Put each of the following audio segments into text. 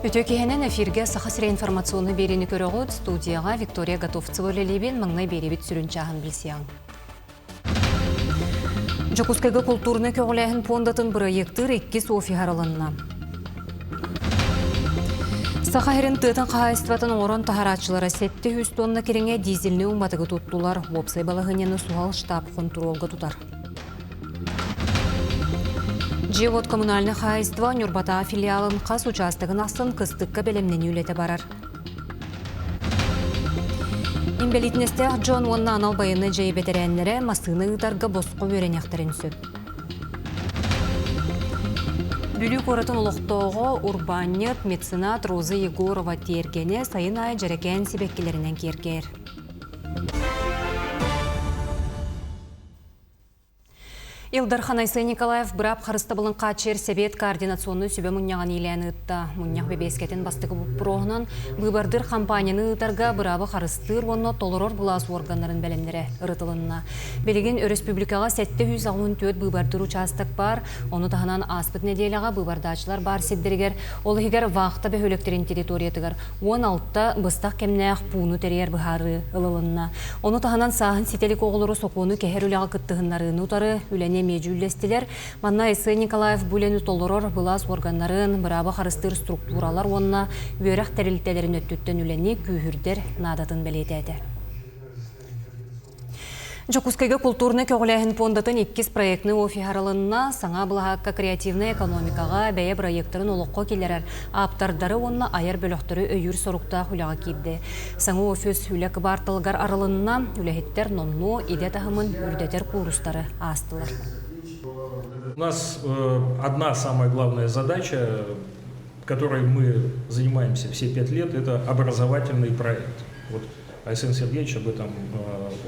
Үтүө киһинэн эфиргэ Саха сирэ информационнай биэриини көрөҕүт. Студияҕа Виктория Готовцева үлэлиибин. Маҥнай биэриибит сүрүн чааһын билсиэҕиҥ. Дьокуускайга култуурунай көҕүлээһин пуондатын бырайыактыыр иккис офиһа арылынна. Саха сирин тыатын хаһаайыстыбатын оҥорон таһарааччылара 700 тонна кэриҥэ дизельнэй уматыгы туттулар. Уопсай балаһыанньаны суһал штаб хонтуруолга тутар. Дьиэ-уот коммунальнай хаһаайыстыба Ньурбатаа филиалын хас учаастагын ахсын кыстыкка бэлэмнэнии үлэтэ барар. Инбэлиитинэстээх дьон уонна анал байыаннай дьайыы бэтэрээннэрэ массыына ыытарга босхо үөрэниэхтэрин сөп. Бүлүү куоратын олохтооҕо урбаанньыт, меценат Роза Егорова тиэргэнэ сайын аайы дьэрэкээн сибэккилэринэн киэркэйэр. Ил Дархан Айсен Николаев быраап харыстабылын хааччыйар Сэбиэт координационнай сүбэ мунньаҕын иилээн ыытта. Мунньах бэбиэскэтин бастакы боппуруоһунан быыбардыыр хампаанньаны ыытарга быраабы харыстыыр уонна толорор былаас уорганнарын бэлэмнэрэ ырытылынна. Билигин өрөспүүбүлүкэҕэ 784 быыбардыыр учаастак баар. Ону таһынан ааспыт нэдиэлэҕэ быыбардааччылар баар сирдэригэр, ол иһигэр вахта бөһүөлэктэрин территориятыгар 16 быстах кэмнээх пууну тэрийэр быһаарыы ылылынна. Ону таһынан сааһын ситэ илик оҕолору сокуону кэһэр үлэҕэ кыттыһыннарыыны утары үлэни эмиэ дьүүллэстилэр. Манна Айсен Николаев бу үлэни толорор былаас уорганнарын, быраабы харыстыыр структуралар уонна үөрэх тэрилтэлэрин өттүттэн үлэни күүһүрдэр наадатын бэлиэтээтэ. Дьокуускайга култуурунай көҕүлээһин пуондатын иккис проектнай офиһа арылынна. Саҥа былаһаакка креативнай экономикаҕа бэйэ бырайыактарын олоххо киллэрэр ааптардары уонна айар бөлөхтөрү өйүүр соруктаах үлэҕэ киирдэ. Саҥа офис үлэ кыбаарталыгар арылынна. Үлэһиттэр номнуо идэ таһымын үрдэтэр куурустары аастылар. У нас одна самая главная задача, которой мы занимаемся все 5 лет, это образовательный проект. Вот Айсен Сергеевич об этом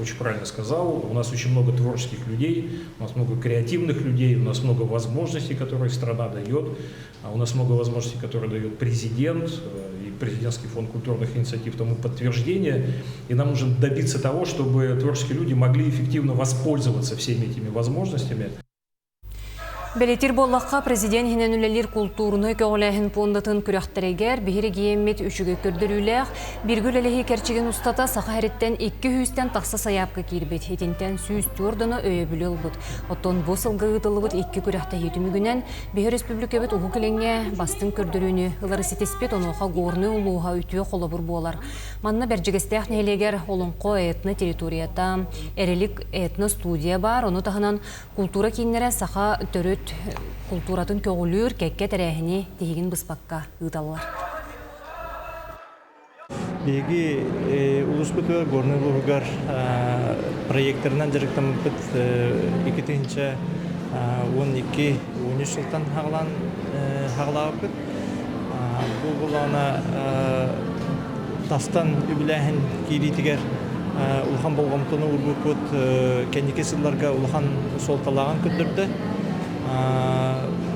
очень правильно сказал. У нас очень много творческих людей, у нас много креативных людей, у нас много возможностей, которые страна дает, а у нас много возможностей, которые дает президент и Президентский фонд культурных инициатив тому подтверждение. И нам нужно добиться того, чтобы творческие люди могли эффективно воспользоваться всеми этими возможностями. Бэлиэтиир буоллахха, президент иһинэн үлэлиир култуурунай көҕүлээһин пуондатын күрэхтэригэр биһиги региэммит үчүгэй көрдөрүүлээх, бииргэ үлэлэһии кэрчигин устата Саха сириттэн икки сүүстэн тахса сайаапка киирбит. Итинтэн 104 дьоно өйөбүлү ылбыт. Оттон бу сылга ыытыллыбыт икки күрэхтэһии түмүгүнэн биһи республикабыт Уһук Илиҥҥэ бастыҥ көрдөрүүнү ылары ситиспит, онуоха Горнай улууһа үтүө холобур буолар. Манна Бэрдьигэстээх нэһилиэгэр Олоҥхо этно-территорията, Эрилик этно-студия баар, ону таһынан Култуура кииннэрэ саха төрүт култууратын көҕүлүүр кэккэ тэрээһини тиһигин быспакка ыыталлар. Биһиги улууспутугар Горнай улууһугар проекторынан дьарыктаммыппыт 2012-13 сылтан хаҕалаан хаҕалаабыппыт. Бу булаана тастан үбүлээһин киириитигэр улахан болҕомтону уурбуппут кэнники сылларга улахан суолталааҕын көрдөрдө.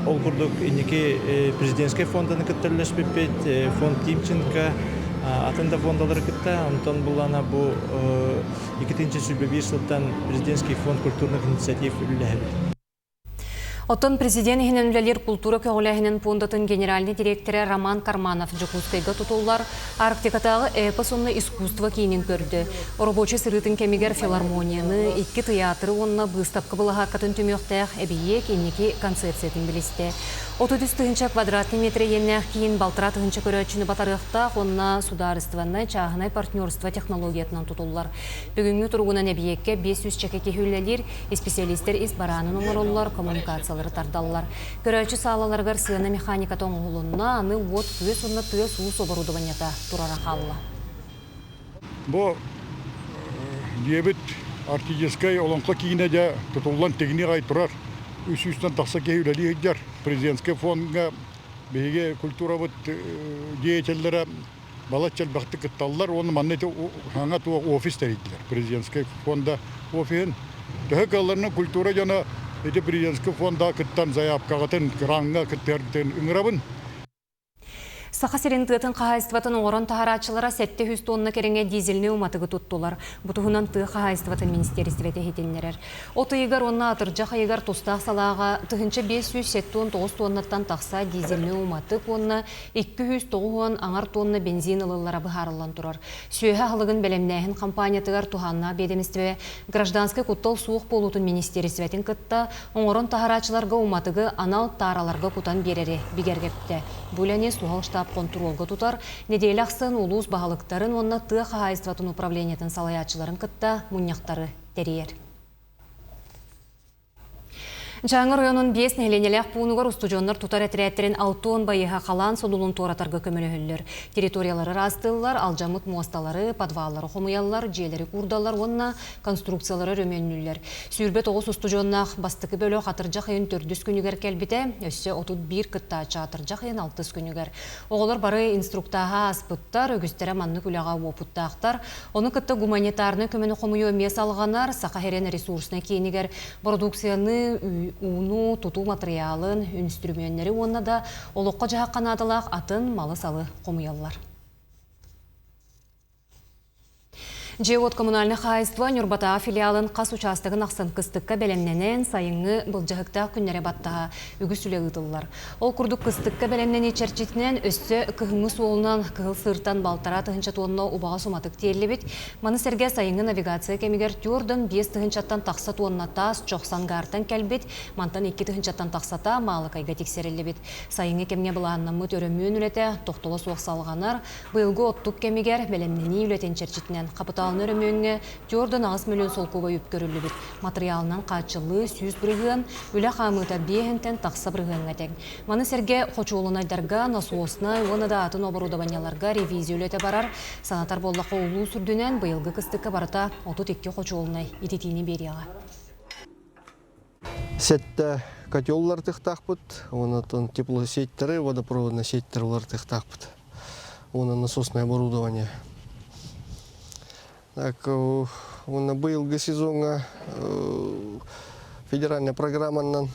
Ол курдук инники президентскэй фонданы кытта үлэлэспиппит, фонд Тимченко, атын да фондалары кытта. Онтон буллаана бу 2021 сылтан президентский фонд культурных инициатив үлэлэһэбит. Оттон президент иһинэн үлэлиир култуура көҕүлээһинин пуондатын генеральнай дириэктэрэ Роман Карманов Дьокуускайга тутуллар Арктикатааҕы эпос уонна искусство киинин көрдө. Оробуочай сырыытын кэмигэр филармонияны, икки тыйаатыры уонна быыстапка былаһааккатын түмүөхтээх эбийиэк инники концепциятын билистэ. 33 тыһыынча квадратный метр иэннээх киин балтараа тыһыынча көрөөччүнү батарыахтаах уонна судаарыстыбаннай чааһынай партнерство технологиятынан тутуллар. Бүгүҥҥү туругунан эбийиэккэ 500 чэкэ киһи үлэлиир, Исписэлиистэр ис бараанын оҥороллор, коммуникациялары тардаллар. Көрөөччү саалаларыгар сыана механиката оҥоһулунна, аны уот-күөс уонна тыас-уус оборудованиета турара хаалла. Бу дьиэбит Арктическай олоҥхо киинэ дьэ тутуллан тигини аҕай турар. Үс сүүстэн тахса киһи үлэлии сылдьар. Президентскэй фондҥа биһиги культурабыт деятеллэрэ балачча элбэхтик кытталлар уонна манна ити саҥа туох офис тэрийдилэр президентскэй фонда офиһын төһө кыалларынан культура дьоно ити президентскэй фондаҕа кыттан заявкаҕытын граҥҥа кыттыһаргытын ыҥырабын. Саха сирин тыатын хаһаайыстыбатын оҥорон таһарааччылара 700 тонна кэриҥэ дизельнэй уматыгы туттулар. Бу туһунан тыа хаһаайыстыбатын министиэристибэтэ иһитиннэрэр. От ыйыгар уонна атырдьах ыйыгар тустаах салааҕа 1579 тоннаттан тахса дизельнэй уматык уонна 290 аҥар тонна бензин ылыллара быһаарыллан турар. Сүөһү аһылыгын бэлэмнээһин хампаанньатыгар туһааннаах биэдэмистибэ гражданскай куттал суох буолуутун министиэристибэтин кытта оҥорон таһарааччыларга уматыгы анал таараларга кутан биэрэри бигэргэттэ. Бу үлэни суһал штаб хонтуруолга тутар, нэдиэлэ ахсын улуус баһылыктарын уонна тыа хаһаайыстыбатын управлениетын салайааччыларын кытта мунньахтары тэрийэр. Дьааҥы оройуонун биэс нэһилиэнньэлээх пуунугар устудьуоннар тутар этэрээттэрин 60 байыһа халаан содулун туоратарга көмөлөһөллөр. Территориялары ыраастыыллар, алдьаммыт муосталары, подваллары хомуйаллар, дьиэлэри куурдаллар уонна конструкциялары өрөмүөннүүллэр. 29 устудьуоннаах бастакы бөлөх атырдьах ыйын төрдүс күнүгэр кэлбитэ, өссө 31 кыттааччы атырдьах ыйын алтыс күнүгэр. Оҕолор бары инструктааһы ааспыттар, үгүстэрэ маннык үлэҕэ уопуттаахтар. Ону кытта гуманитарнай көмөнү хомуйуу эмиэ салҕанар, Саха сирин ресурснай киинигэр бородууксуйаны, ууну, тутуу матырыйаалын, үнүстүрүмүөннэри уонна да олоххо-дьаһахха наадалаах атын малы-салы хомуйаллар. Дьиэ-уот коммунальнай хаһаайыстыба Ньурбатааҕы филиалын хас учаастагын ахсын кыстыкка бэлэмнэнэн, сайыҥҥы былдьаһыктаах күннэри баттаһа үгүс үлэ ыытыллар. Ол курдук кыстыкка бэлэмнэнии чэрчитинэн өссө кыһыҥҥы суолунан Кыһыл Сыыртан балтараа тыһыынча туонна убаҕас уматык тиэллибит. Маны сэргэ сайыҥҥы навигация кэмигэр түөртэн биэс тыһыынчаттан тахса туонна таас чох Сангаартан кэлбит, мантан икки тыһыынчаттан тахсата Маалыкайга тиксэриллибит. Сайыҥҥы кэмҥэ былааннаммыт өрөмүөн үлэтэ тохтоло суох салҕанар. Быйылгы оттук кэмигэр бэлэмнэнии үлэтин чэрчитинэн хапытаалынай өрөмүөҥҥэ 4,8 миллион солкуобай үп көрүллүбүт. Матырыйаалынан хааччыллыы 100%, үлэ хаамыыта биэһинтэн тахса бырыһыаҥҥа тэҥ. Маны сэргэ хочуолунайдарга, насоснай уонна да атын оборудованиеларга ревизия үлэтэ барар. Санатар буоллахха, улуус үрдүнэн быйылгы кыстыкка барыта 32 хочуолунай ититиини биэриэҕэ. Сэттэ котеллар тыхтаахпыт, онон теплосетьтары, водопроводный сетьтер уларытыахтаахпыт. Уонна насосное оборудование. Так, уонна быйылгы сезоҥҥа федеральная программанан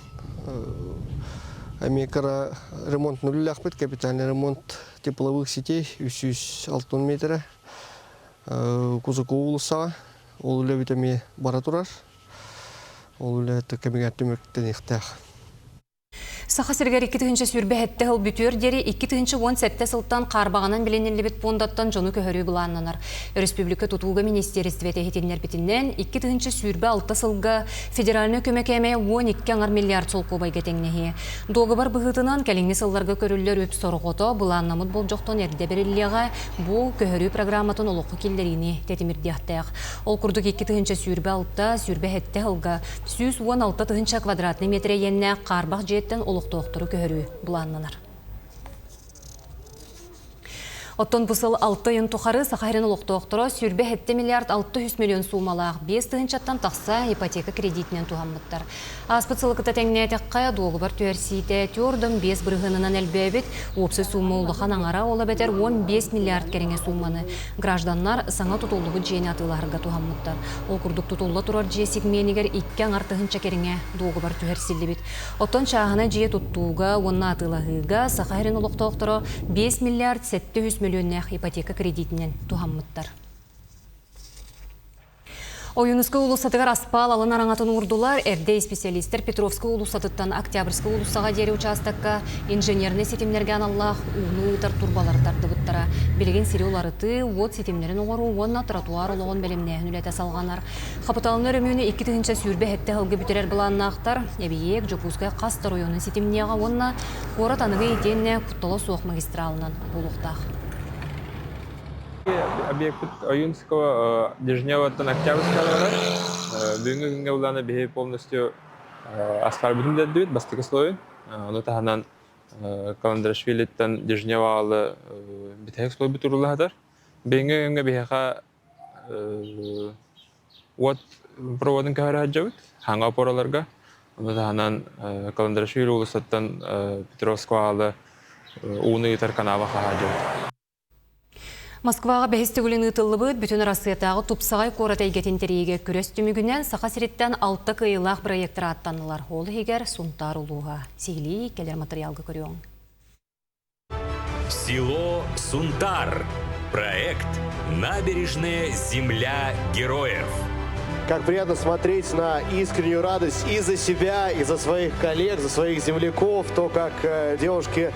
эмиэ кыра ремонт үлэлээхпит, капитальный ремонт тепловых сетей 360 метрэ. Кузакова уулуссаҕа ол үлэбит эмиэ бара турар. Ол үлэ кэмигэр түмүктэниэхтээх. Саха сиригэр 2027 сыл бүтүөр диэри 2017 сылтан хаарбаҕынан билиниллибит пуондаттан дьону көһөрүү былааннанар. Өрөспүүбүлүкэ тутууга министиэристибэтэ иһитиннэрбитинэн, 2026 сылга федеральнай көмө кээмэйэ 12 аҥар миллиард солкуобайга тэҥнэһиэ. Дуогабар быһыытынан, кэлиҥҥи сылларга көрүллэр үп сорҕото былааннаммыт болдьохтон эрдэ бэриллиэҕэ, бу көһөрүү программатын олоххо киллэриини тэтимирдиэхтээх. Ол курдук 2026-27 сылга 116 тыһыынча квадратный метр иэннээх хаарбах дьиэттэн олохтоохтору көһөрүү былааннанар. Оттон бу сыл алта ыйын тухары Саха сирин олохтоохторо 27 миллиард 600 миллион суумалаах 5 тыһыынчаттан тахса ипотека кредитинэн туһаммыттар. Ааспыт сылы кытта тэҥнээтэххэ, дуогубар түһэрсиитэ 4,5 бырыһыанынан элбээбит, уопсай суумма улахан аҥара, ол эбэтэр 15 миллиард кэриҥэ суумманы гражданнар саҥа тутуллубут дьиэни атыылаһарга туһаммыттар. Ол курдук тутулла турар дьиэ сегменигэр икки аҥар тыһыынча кэриҥэ дуогубар түһэрсиллибит. Оттон чааһынай дьиэ туттууга уонна атыылаһыыга Саха сирин олохтоохторо 5 миллиард 700 мөлүйүөннээх ипотека кредитинэн туһаммыттар. Ойуунускай уулуссатыгар аспаал алын араҥатын уурдулар. Эрдэ исписэлиистэр Петровскай уулуссатыттан Октябрьскай уулуссаҕа диэри учаастакка инженернэй ситимнэргэ аналлаах ууну ыытар турбалары тардыбыттара. Билигин сири уларытыы, уот ситимнэрин оҥоруу уонна тротуар олоҕун бэлэмнээһин үлэтэ салҕанар. Хапытаалынай өрөмүөнү 2027 сылга бүтэрэр былааннаахтар. Эбийиэк Дьокуускай хас да оройуонун ситимниэҕэ уонна куорат аныгы итиэннэ куттала суох магистралынан буолуохтаах. Объекпыт Ойунского Дежневаттан Октябрьская барар. Бүгүҥҥү күҥҥэ былаана биһи полностью асфальбытын дэддибит бастакы слойун. Ону таһынан Каландрашвилиттан Дежнева аалы бүтэһик слойбут уруулаһатар. Бүгүҥҥү күҥҥэ биһиэхэ уот проводын көһөрө сылдьабыт хаҥа опораларга. Ону таһынан Каландрашвили уулуссаттан Петровского аалы ууну ыытар канава хаһаадьабыт. Москваҕа бэһис төгүлүн ыытыллыбыт Бүтүн Арассыыйатааҕы тупсаҕай куорат эйгэтин тэрийиигэ күрэс түмүгүнэн Саха сириттэн алта кыайыылаах бырайыактар ааттаннылар. Ол иһигэр Сунтаар улууһа. Сиһилии кэлэр матырыйаалга көрүөҕүҥ. Село Сунтар. Проект «Набережная земля героев». Как приятно смотреть на искреннюю радость и за себя, и за своих коллег, за своих земляков, то, как девушки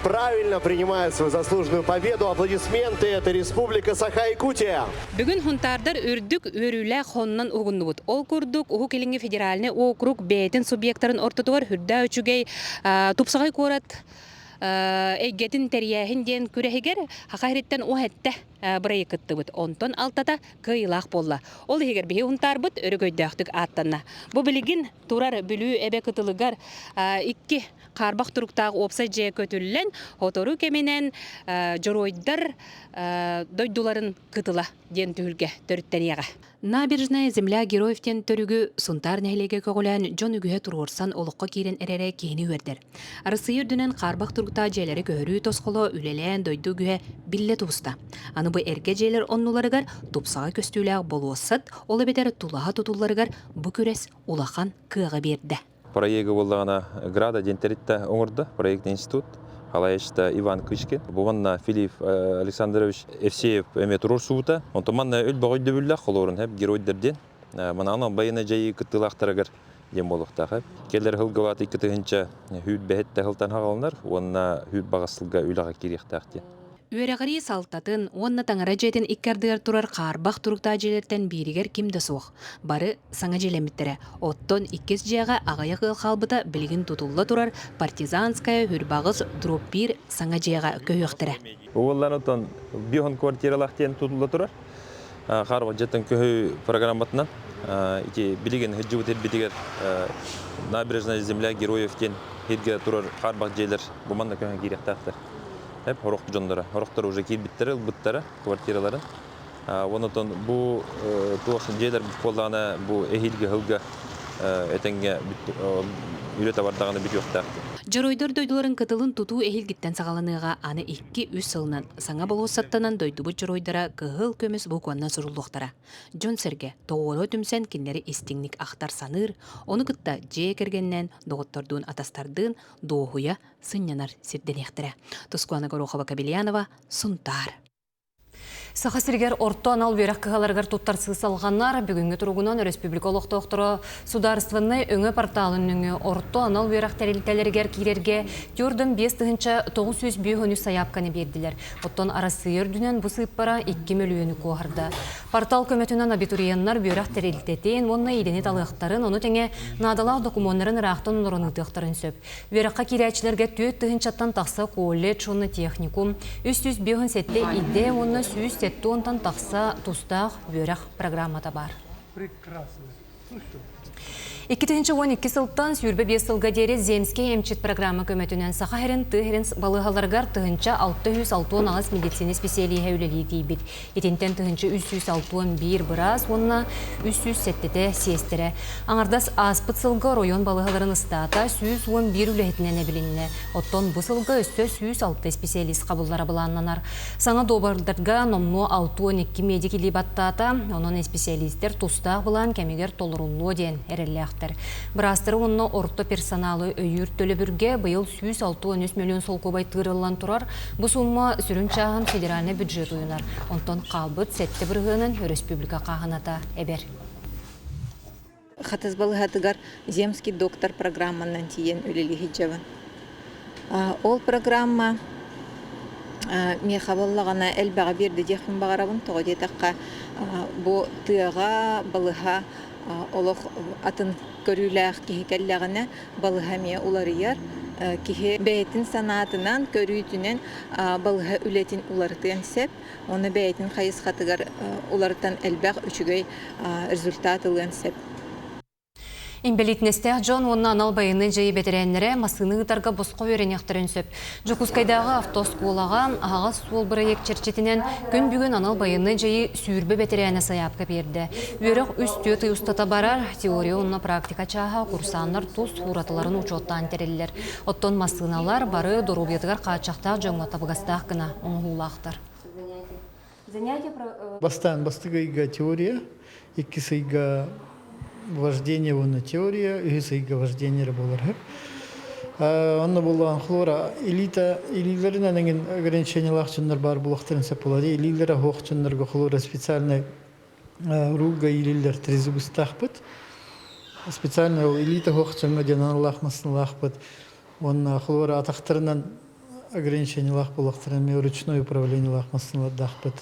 правильно принимают свою заслуженную победу. Аплодисменты. Это Республика Саха-Якутия. Бүгүн хунтаардар үрдүк үөрүүлээх хонунан уһугуннубут. Ол курдук Уһук Илиҥҥи федеральнай округ бэйэтин субъектарын ортотугар үрдээ үчүгэй тупсаҕай куорат эйгэтин тэрийээһин диэн күрэһигэр Саха сириттэн уһэттэ бырайыак кыттыбыт. Онтон алтата кыайыылаах буолла. Ол иһигэр биһи Хунтаарбыт өрөгөйдөөхтүк ааттанна. Бу билигин турар Бүлүү эбэ кытылыгар икки хаарбах туруктаах уопсай дьиэ көтүллэн, сотору кэминэн дьоруойдар дойдуларын кытыла диэн түһүлгэ төрүттэниэҕэ. Набережная земля героев диэн төрүгү Сунтаар нэһилиэгэ көҕүлээн дьон үгүһэ туруорсан олоххо киирэн эрэрэ киһини үөрдэр. Арассыыйа үрдүнэн хаарбах туруктаах дьиэлэри көһөрүү тосхоло үлэлээн дойду үгүһэ биллэ тубуста. Аны бу эргэ дьиэлэр оннуларыгар тупсаҕай көстүүлээх болуоссат, ол эбэтэр тулаһа тутулларыгар бу күрэс улахан кыаҕы биэрдэ. Проегы буоллаҕына Града диэн тэрилтэ оҥордо, проектный институт. Халаечта Иван Кычкин. Бу манна Филипп Александрович Евсеев эмиэ туруорсубута. Онтон манна өлбөҕө өйдөбүллээх холуорун хэп геройдар диэн. Манаан байына дьайыы кыттыылаахтарыгар диэн буолуохтаах. Келлер хылгылаат 2000 хүүт бэһит тахылтан хаҕаланар уонна хүүт баҕас сылга үлэҕэ киириэхтээх диэн. Үөрэҕирии салтатын уонна таҥара дьиэтин икки ардыгар турар хаарбах туруктаах дьиэлэртэн бииригэр ким да суох. Бары саҥа дьиэлэммиттэрэ. Оттон иккис дьиэҕэ аҕыйах ыал хаалбыта билигин тутулла турар Партизанская Хүрбаҕыс дробь биир саҥа дьиэҕэ көһүөхтэрэ. Уоллан отон биоһун квартиралаах диэн тутулла турар. Хаарбах дьиэттэн көһүү программатынан ити билигин сылдьыбыт ирбитигэр набережная земля героев диэн сиргэ турар хаарбах дьиэлэр бу манна көһөн киириэхтээхтэр. Хеп хорох дьонноро. Хорохтор уже киирбиттэрэ, ылбыттара квартираларын. Онотон бу туох дьиэлэр буоллаҕына бу эһиилги сылга этэҥҥэ үлэ табардаҕына бүтүөхтээх. Дьоруойдар дойдуларын кытылын тутуу эһиилгиттэн саҕаланыаҕа аны 2-3 сылынан саҥа болуоссаттанан дойдубут дьоруойдара кыһыл көмүс букваннан суруллуохтара. Дьон-сэргэ тоҕуоруһа түмсэн кинилэри истиҥник ахтар-саныыр, ону кытта дьиэ кэргэнинэн, доҕоттордуун-атастардыын дуоһуйа сынньанар сирдэниэхтэрэ. Тускуана Горохова-Кабельянова, Сунтаар. Саха сиригэр орто анал үөрэх кыһаларыгар туттарсыы салҕанар. Бүгүҥҥү туругунан өрөспүүбүлүкэ олохтоохторо судаарыстыбаннай өҥө порталын нөҥүө орто анал үөрэх тэрилтэлэригэр киирэргэ түөрдөн 5953 сайаапканы биэрдилэр. Оттон Арассыыйа үрдүнэн бу сыыппара 2 мөлүйүөнү куоһарда. Портал көмөтүнэн абитуриеннар үөрэх тэрилтэтин уонна идэни талыахтарын, ону тэҥэ наадалаах докумуоннарын ыраахтан олорон ыытыахтарын сөп. Үөрэххэ киирээччилэргэ 4 тыһыынчаттан тахса колледж уонна техникум, 357 идэ уонна 170-тан тахса тустаах үөрэх программата баар. 2012 сылтан 25 сылга диэри Земский эмчит программа көмөтүнэн Саха сирин тыа сирин балыыһаларыгар 1668 медицина специалиһэ үлэлии тиийбит. Итинтэн 1361 быраас уонна 307 сиэстэрэ. Аҥардас ааспыт сылга оройуон балыыһаларын ыстаата 111 үлэһитинэн эбилиннэ. Оттон бу сылга өссө 106 специалист хабыллара былааннанар. Саҥа дуобардарга номнуо 62 медик илии баттаата, онон исписэлиистэр тустаах былаан кэмигэр толоруллуо диэн эрэллээхтэр. Быраастары уонна орто персоналы өйүүр төлөбүргэ быйыл 163 миллион солкуобай тыырыллан турар. Бу сумма сүрүн чааһын федеральнай бюджет уйунар. Онтон хаалбыт 7 бырыһыанын өрөспүүбүлүкэ хааһыната эбэр. Хатас балыһатыгар «Земский доктор» программанан тиийэн үлэлии сылдьабын. Ол программа миэхэ буоллаҕына элбэҕи биэрдэ диэхпин баҕарабын. Тоҕо диэтэххэ, бу тыаҕа балыһа олох атын көрүүлээх киһи кэллэҕинэ, балыһа эмиэ уларыйар. Киһи бэйэтин санаатынан, көрүүтүнэн балыһа үлэтин уларытыан сөп. Уонна бэйэтин хайысхатыгар уларытан элбэх үчүгэй результат ылыан сөп. Инбэлиитинэстээх дьон уонна анал байыаннай дьайыы бэтэрээннэрэ массыына ыытарга босхо үөрэниэхтэрин сөп. Дьокуускайдааҕы автооскуолаҕа аһаҕас суол бырайыак чэрчитинэн күн бүгүн анал байыаннай дьайыы сүүрбэ бэтэрээнэ сайаапка биэрдэ. Үөрэх үс-түөрт ый устата барар, теория уонна практика чааһа курсааннар тус уратыларын учуоттаан тэриллэр. Оттон массыыналар бары доруобуйатыгар хааччахтаах дьоҥҥо табыгастаах гына оҥоһуулаахтар. Бастаан бастакы ыйга теория, иккис ыйга вождение уонна теория, үһүс ыйга вождение эрэ буолар. Онно буллаҕын хлора илиитэ илиилэринэн эҥин ограничениелаах дьоннор баар буолуохтарын сөп буолар. Илиилэрэ суох дьоннорго хлора специальный рулга иилиллэр трезубыстаахпыт. Специальный ол илиитэ суох дьоҥҥо диэн аналлаах массыыналаахпыт. Уонна хлора атахтарынан ограничениелаах буолуохтарын эмиэ ручной управлениелаах массыыналардаахпыт.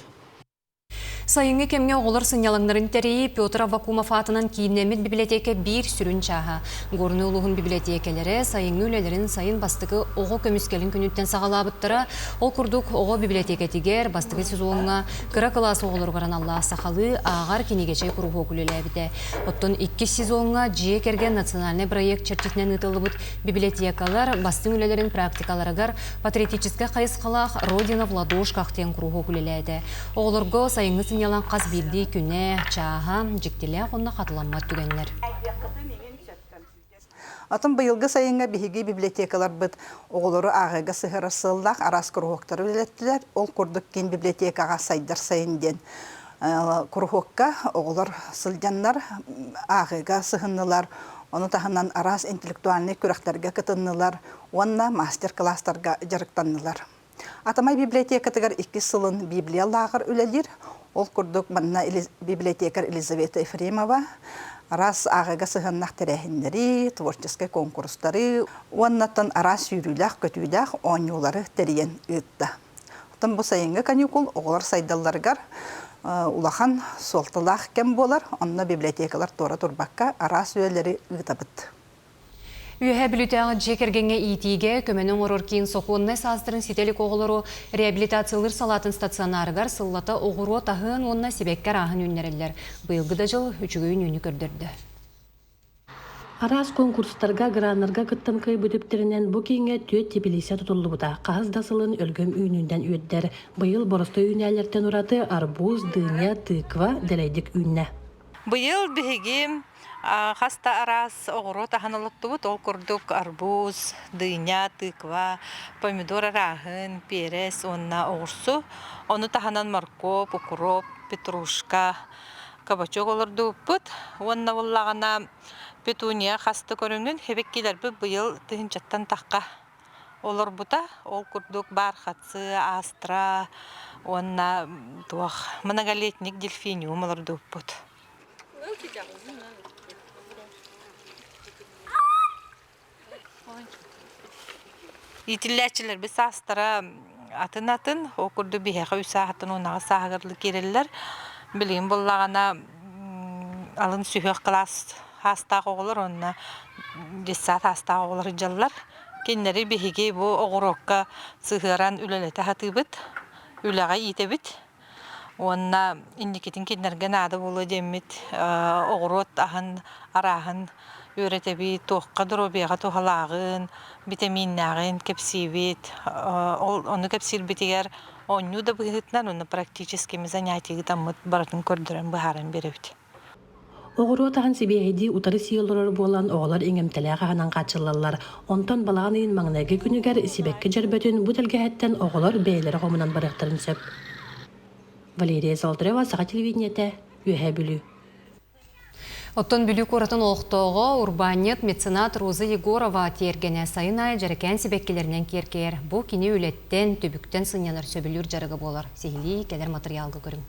Сайыҥҥы кэмҥэ оҕолор сынньалаҥнарын тэрийии Петр Аввакумов аатынан кииннэммит библиотека биир сүрүн чааһа. Горнай улууһун библиотекэлэрэ сайыҥҥы үлэлэрин сайын бастакы оҕо көмүскэлин күнүттэн саҕалаабыттара. Ол курдук оҕо библиотекэтигэр бастакы сезоҥҥа кыра кылаас оҕолоругар аналлаах сахалыы ааҕар кинигэчэй куруһуок үлэлээбитэ. Оттон иккис сезоҥҥа дьиэ кэргэн национальнай проект чэрчитинэн ыытыллыбыт библиотекалар бастыҥ үлэлэрин практикаларыгар патриотическай хайысхалаах «Родина в ладошках» диэн куруһуок үлэлээтэ. Оҕолорго сайыҥҥы сынньалаҥ хас биирдии күнэ, чааһа, дьиктилээх уонна хатыламмат түгэннэр. Атын быйылгы сайыҥҥа биһиги библиотекаларбыт оҕолору ааҕыыга сыһыарар сыаллаах араас куруһуоктары үлэлэттилэр. Ол курдук киин библиотекаҕа сайдар сайын диэн куруһуокка оҕолор сылдьаннар ааҕыыга сыһыннылар. Ону таһынан араас интеллектуальнай күрэхтэргэ кытыннылар уонна мастер-класстарга дьарыктаннылар. Атамай библиотекатыгар иккис сылын Библия лааҕыр үлэлиир. Ол курдук манна библиотекарь Елизавета Ефремова араас ааҕыыга сыһыаннаах тэрээһиннэри, творческай куонкурустары уоннаттан араас сүүрүүлээх-көтүүлээх оонньуулары тэрийэн ыытта. Оттон бу сайыҥҥы каникул оҕолор сайдалларыгар улахан суолталаах кэм буолар. Онно библиотекалар туора турбакка араас үлэлэри ыытабыт. Үөһээ Бүлүүтээҕи дьиэ кэргэҥҥэ иитиигэ көмөнү оҥорор киин сокуоннай саастарын ситэ илик оҕолору реабилитациялыыр салаатын стационарыгар сыллата оҕуруот аһын уонна сибэкки арааһын үүннэрэллэр. Быйылгы да дьыл үчүгэй үүнүүнү көрдөрдө. Араас конкурстарга, граннарга кыттан кыайбыт үптэринэн бу кииҥҥэ түөрт теплица тутуллубута. Хаһыс да сылын өлгөм үүнүүнэн үөрдэр. Быйыл боростуой үүнээлэртэн ураты арбуз, дыня, тыква дэлэйдик үүннэ. Быйыл биһиги хас да араас оҕуруот аһын олоттубут. Ол курдук арбуз, дыня, тыква, помидор арааһын, перец уонна оҕурсу. Ону таһынан моркуоп, укроп, петрушка, кабачок олордубуппут. Уонна буоллаҕына петуния хас да көрүҥүн хэбэккилэрбит быйыл тыһыынчаттан тахха олорбута. Ол курдук бархатцы, астра уонна туох многолетник дельфиниум олордубуппут. Иитиллээччилэрбит саастара атын-атын, ол курдук биһиэхэ үс сааһыттан уон аҕыс сааһыгар киирэллэр. Билигин буоллаҕына алын сүһүөх кылаас саастаах оҕолор уонна детсад саастаах оҕолор сылдьаллар. Кинилэри биһиги бу оҕуруокка сыһыаран үлэлэтэ сатыыбыт, үлэҕэ иитэбит. Уонна инникитин кинилэргэ наада буолуо диэммит оҕуруот аһын арааһын үөрэтэбит, туохха доруобуйаҕа туһалааҕын, битэмииннээҕин кэпсиибит. Ол ону кэпсиирбитигэр оонньуу да быһыытынан уонна практическими занятие ыытаммыт барытын көрдөрөн быһааран биэрэбит. Оҕуруот аһын сибиэһэйдии утары сии олорор буолан, оҕолор иҥэмтэлээх аһынан хааччыллаллар. Онтон балаҕан ыйын маҥнайгы күнүгэр сибэкки дьөрбөтүн бу тэлгэһэттэн оҕолор бэйэлэрэ хомунан барыахтарын сөп. Валерия Золотарева, Саха телевидениетэ, Үөһээ Бүлүү. Оттон Бүлүү куоратын олохтооҕо, урбаанньыт, меценат Роза Егорова тиэргэнэ сайын аайы дьэрэкээн сибэккилэринэн киэркэйэр. Бу кини үлэттэн, түбүктэн сынньанар сөбүлүүр дьарыга буолар. Сиһилии кэлэр матырыйаалга көрүҥ.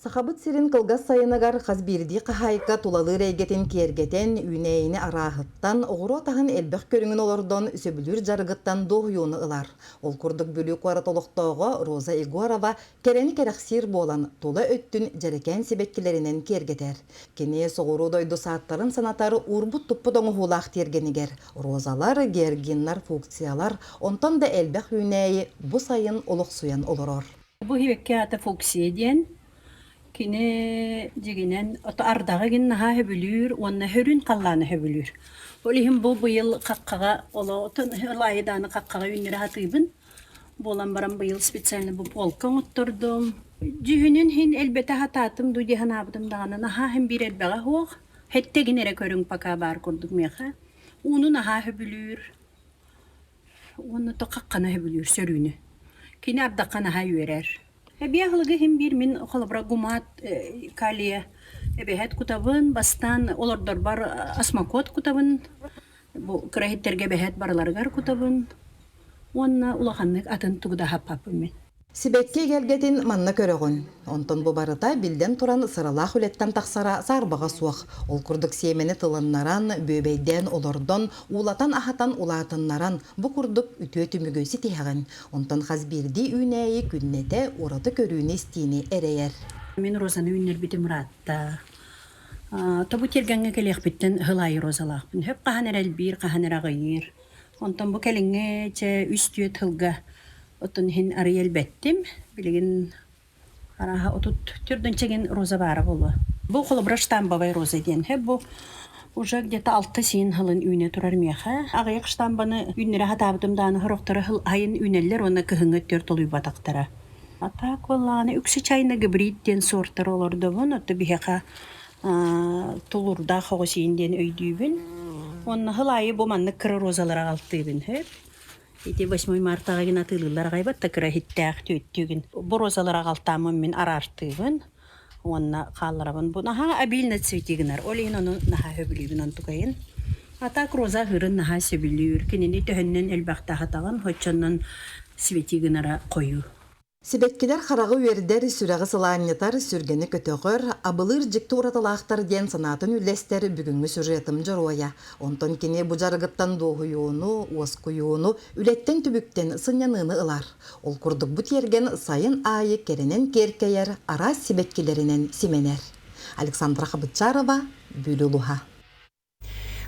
Сахабыт сирин кылгас сайыныгар хас биирдии хаһаайка тулалыыр эйгэтин киэргэтэн, үүнээйини арааһыттан, оҕуруот аһын элбэх көрүҥүн олордон, сөбүлүүр дьарыгыттан дуоһуйууну ылар. Ол курдук Бүлүү куорат олохтооҕо Роза Егорова кэрэни кэрэхсиир буолан, тула өттүн дьэрэкээн сибэккилэринэн киэргэтэр. Кини соҕуруу дойду саадтарын санатар уурбут-туппут оҥоһуулаах тиэргэнигэр розалар, георгиннар, фукциялар, онтон да элбэх үүнээйи бу сайын олохсуйан олорор. Бу сибэкки аата фуксия диэн. Кини дьиҥинэн ото ардаҕы гин наһаа сөбүлүүр уонна сөрүүн халлааны сөбүлүүр. Ол иһин бу быйыл хаххаҕа олоотон ылаайы даҕаны хаххаҕа үүннэрэ сатыыбын. Буолан баран быйыл специально бу полка оҥоттордум. Дьүһүнүн иһин элбэтэ сатаатым дуу дии санаабытым даҕаны наһаа иһин биир элбэҕэ суох. Сэттэгин эрэ көрүҥ пока баар курдук миэхэ. Ууну наһаа сөбүлүүр. Уонна то хаххана сөбүлүүр сөрүүнү. Кини ардахха наһаа үөрэр. Эбиэ аһылыгы иһин биир мин холобура гумат калия эбэһэт кутабын, бастаан олордорбор осмокот кутабын. Бу кыра иһиттэргэ бэһэт барыларыгар кутабын уонна улаханнык атын тугу да аһаппаппын мин. Сибэкки эгэлгэтин манна көрөҕүн. Онтон бу барыта биллэн туран сыралаах үлэттэн тахсара саарбаҕа суох. Ол курдук сиэмэни тылыннаран, бүөбэйдээн олордон, уулатан-аһатан улаатыннаран, бу курдук үтүө түмүгү ситиһэҕин. Онтон хас биирдии үүнээйи күннэтэ ураты көрүүнү-истиини эрэйэр. Мин розаны үүннэрбитим ыраатта. Тобу тиэргэҥҥэ кэлиэхпиттэн ыһыл аайы розалаахпын. Хөп хаһан эрэ элбиир, хаһан эрэ аҕыйыыр. Онтон бу кэлиҥҥи чэ үс-түөрт сылга оттон иһин арыйа элбэттим. Билигин арааһа 34 чэгин роза баара буолуо. Бу холобура штамбовай роза диэн. Хөп бу уже где-то алта сиин сылын үүнэ турар миэхэ. Аҕыйах штамбаны үүннэрэ сатаабытым даҕаны сорохторо сыл айын үүнэллэр уонна кыһыҥҥы өттүгэр толуйбатахтара. А так буоллаҕына үксэ чайна гибрид диэн сортары олордобун. Отто биһиэхэ тулуурдаах оҕус иин диэн өйдүүбүн. Уонна сыл аайы бу маннык кыра розалары аҕалтыыбын сөп. Ити 8 мартаҕа гин атыылыыллар аҕайбат да кыра иһиттээх түөттүүгүн. Бу розалары аҕалтааммын мин араартыыбын уонна хаалларабын. Бу наһаа обильно цвети гынар. Ол иһин ону наһаа сөбүлүүбүн онтукайын. А так роза аһыырын наһаа сөбүлүүр. Кинини төһөннөн элбэхтэ аһатаҕын, оччонон свети гынара хойуу. Сибэккилэр хараҕы үөрдэр, сүрэҕи сылаанньытар, сүргэни көтөҕөр, абылыыр дьикти уратылаахтар диэн санаатын үллэстэр бүгүҥҥү сюжетым дьоруойа. Онтон кини бу дьарыгыттан дуоһуйууну, уоскуйууну, үлэттэн-түбүктэн сынньаныыны ылар. Ол курдук бу тиэргэн сайын аайы кэрэнэн киэркэйэр, араас сибэккилэринэн симэнэр. Александра Хабытчарова, Бүлүү улууһа.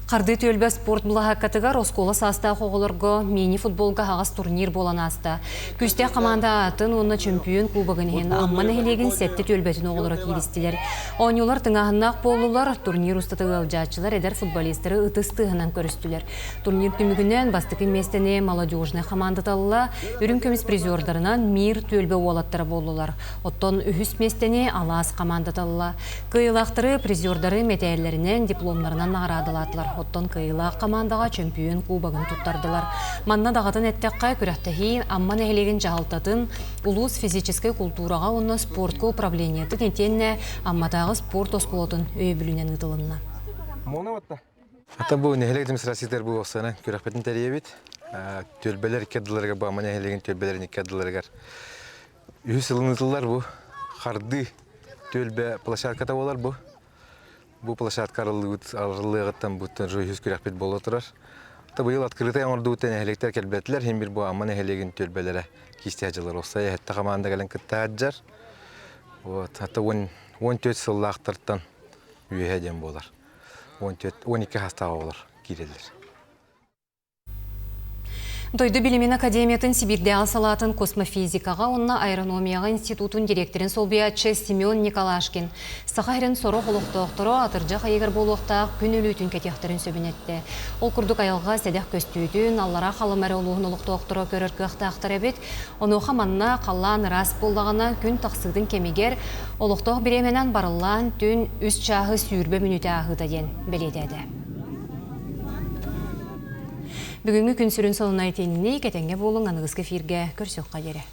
Хардыы түөлбэ спорт былаһааккатыгар оскуола саастаах оҕолорго мини-футболга аһаҕас турнир буолан ааста. Күүстээх хамаанда аатын уонна чөмпүйүөн кубогын иһин Амма нэһилиэгин сэттэ түөлбэтин оҕолоро кииристилэр. Оонньуулар тыҥааһыннаах буоллулар, турнир устата ыалдьааччылар эдэр футболистары ытыс тыаһынан көрүстүлэр. Турнир түмүгүнэн бастакы миэстэни молодежнай хамаанда талла, үрүҥ көмүс призердарынан Мир түөлбэ уолаттара буоллулар. Оттон үһүс миэстэни Алаас хамаанда талла. Кыайыылаахтары призердары мэтээллэринэн, дипломнарынан наҕараадалаатылар. Оттон кыайыылаах хамаандаҕа чөмпүйүөн кубогын туттардылар. Манна даҕатан эттэххэ, күрэхтэһии Амма нэһилиэгин дьаһалтатын, улуус физическэй култуураҕа уонна спортка управлениетын итиэннэ Амматааҕы спорт оскуолатын өйөбүлүнэн ыытылынна. Ата бу нэһилиэк администрациятыгар бу уопсайынан күрэхпитин тэрийэбит. Түөлбэлэр икки ардыларыгар, бу Амма нэһилиэгин түөлбэлэрин икки ардыларыгар Үһүс сылын ыытыллар бу хардыы түөлбэ площадката буолар бу. Бу площадка арыллыбыт арыллыаҕыттан буттан уже үһүс күрэхпит буола турар. Та быйыл открытый оҥордубут нэһилиэктэр кэлбэтилэр. Иһин бир бу Амма нэһилиэгин түөлбэлэрэ киистээх дьыллар уопсай эһэтте хамаанда кэлэн кыттаһаджар. Вот, ата 14 сыллаахтартан үөһэ диэн буолар. 14, 12 хастаах оҕолор киирэллэр. Дойду билимин академиятын Сибиирдээҕи салаатын космофизикаҕа уонна аэрономияҕа институтун дириэктэрин солбуйааччы Семен Николашкин Саха сирин сорох олохтоохторо атырдьах ыйыгар буолуохтаах күн өлүүтүн кэтиэхтэрин сөбүн эттэ. Ол курдук айылҕа сэдэх көстүүтүн Аллараа Халыма эрэ улууһун олохтоохторо көрөр кыахтаахтар эбит. Онуоха манна халлаан ыраас буоллаҕына күн тахсыытын кэмигэр олохтоох бириэмэнэн барыллаан түн үс чааһы 20 мүнүүтэ ааһыыта диэн бэлиэтээтэ. Бүгүҥҥү күн сүрүн сонуна итинник, этэҥҥэ буолуҥ, аныгыскы эфиргэ көрсүөххэ диэри.